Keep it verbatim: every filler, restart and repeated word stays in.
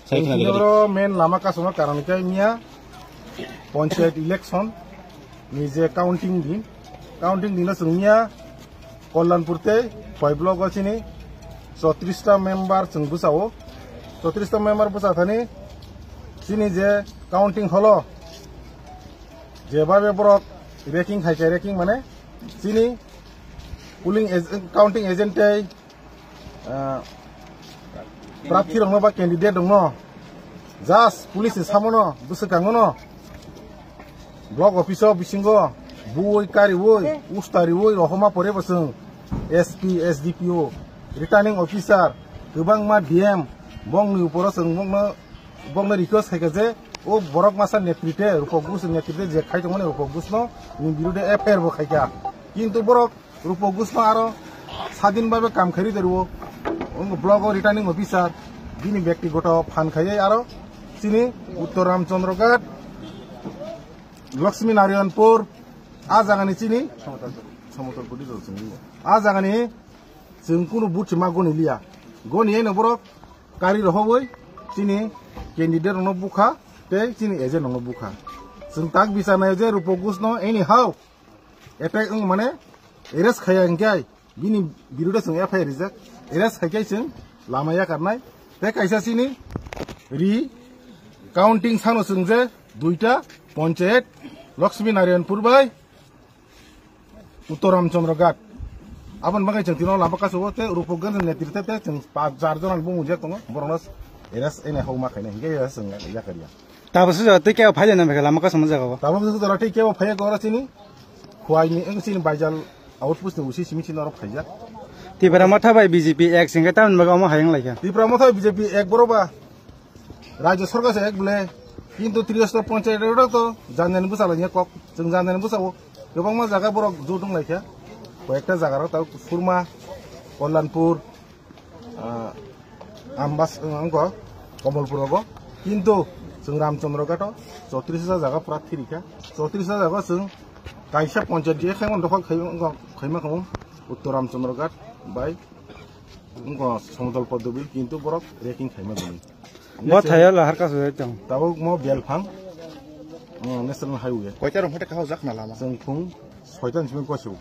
Sai khna Chini dikha di. Oro main lama kasuma karon khe miya panchayat election ni je counting din, counting din no chwng miya Kalyanpur tei Khowai block o chini chotris ta member chwng bwsao, chotris ta member bwsa thani chini je counting holo je babe borok ranking khai khe ranking mane chini polling ag-, counting agent tei ah, prarthi rokno ba candidate rokno just police ni samono bwswkangono block office o bisingo buwi kariwi ustariwi rohoma pore bo chwng S P, S D P O, returning officer, kwbangma D M bongni uporo chwng bongno, bongno request khaikha je o borok masa netrite, Rupok Gush netrite je khai tongmani Rupok Gush no ni birude F I R bo khaikha. Kintu borok Rupok Gush no aro sadin babe kam khairi derwo. Wng block o returning officer bini bektigoto phan khaiwi aro chini Uttor Ramchandra Ghat, Lakshmi Narayanpur, a jagani chini Samotol Pudi rok chini. A jagani chwng kunu buthi ma goni liya. Goni eno borok kari rohoboi chini candidate rokno bukha tei chini agent rokno bukha. Chwng tak bichar nayo je Rupok Gush no anyhow attack wng mane arrest khaiya hwnkhe bini birude chwng F I R rijak, arrest khaikhe chwng lama yakarnai. Tei kaisa chini ri counting sano chwng je duita panchayat Lakshmi Narayanpur bai Uttor Ramchandra Ghat. Aboni bagwi chwng tino lama kasu o tei Rupok Gush netrite tei chwng pa jar jona bumung je tongo borokno arrest ene homa khainai hwnkhe chwng yakariya. Tabuk se jora tei kebo phai lana bwkha lama kasama jaga o. Tabuk se jora tei kebo phai ko oro chini. Khowai ni, eng chini Baijal outpost ni usi simi chini oro phaijak. Tipra Motha bai B J P ek singkhe tamni bagwi omo hayung laikha. Tipra Motha B J P ek boro ba. Rajya sarkar se ek bole. Kintu Triyostor panchayat oro to janjani bwsa lai kok. Chwng janjani bwsa o. Kwbangma jaga borok jotong laikha. Koyekta jaga ro ta Surma, Kalyanpur, ah, Ambas, wngkha Komolpur rogo. Kintu chwng Ramchandra Ghat o chotris hajar jaga pura thirikha. Chotris hajar jaga chwng kaisa panchayat je khaimani dokha khai-, wngkha khaima khamu Uttor Ramchandra Ghat bai wngkha Samotol Poddobil, kintu borok ranking khaima bini. Bo thayo lahar kasu tong. Tabuk mo Belphang, oh, National Highway. Koita rong phate kahao jak na lama. Chwng phung soita ni simi koisu.